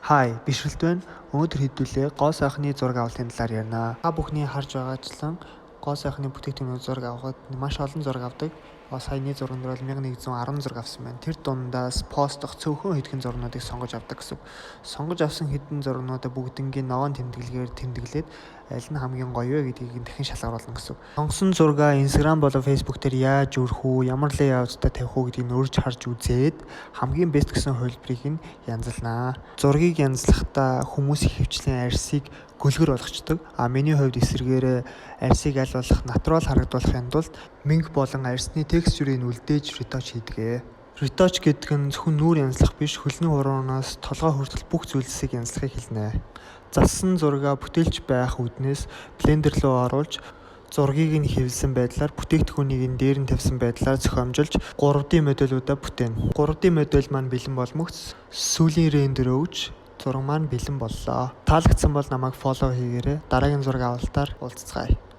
Hi, Бишрэлт байна. Өнөөдөр хэдүүлээ гоо сайхны зураг авалтын талаар ярина. Та бүхний харж байгаачлан гоо сайхны бүтээгдэхүүнүүд зураг авахад маш олон зураг авдаг. Саяны зурган дээр бол 1110 зураг авсан байна. Тэр дундаас постлох цөөхөн хэдхэн зургнуудыг сонгож авдаг гэсэн үг. Сонгож авсан хэдэн зургнуудаа бүгднийг ногоон тэмдэглэгээр тэмдэглээд аль нь хамгийн гоё вэ гэдгийг нь дахин шалгаруулна гэсэн үг. Сонгосон зургаа Instagram болон Facebook дээр яаж өрөх үү, ямар layout-тай тавих уу гэдгийг нь өрж харж үзээд хамгийн best гэсэн хувилбарыг нь янзалнаа. Зургийг янзлахдаа хүмүүс ихэвчлэн арьсыг гөлгөр болгочдог. А миний хувьд эсрэгээрээ арьсыг аль болох natural харагдуулахын тулд мөнгө болон арьсны texture-ийг үлдээж retouch хийдэг. Retouch гэдэг нь зөвхөн нүүр янзлах биш, хөлний хуруунаас толгой хүртэл бүх зүйлсийг янзлахыг хэлнэ. Зассан зургаа бүтээлч байх үүднээс Blender руу оруулж, зургийг нь хэвлэсэн байдлаар, бүтээгдэхүүнийг нь дээр нь тавьсан байдлаар зохиомжилж 3D модельудаа бүтээнэ. 3D модель маань бэлэн болмогц сүүлийн render өгж, зураг маань бэлэн боллоо. Таалагдсан бол намайг follow хийгээрэй. Дараагийн зураг авалтаар уулзацгаая.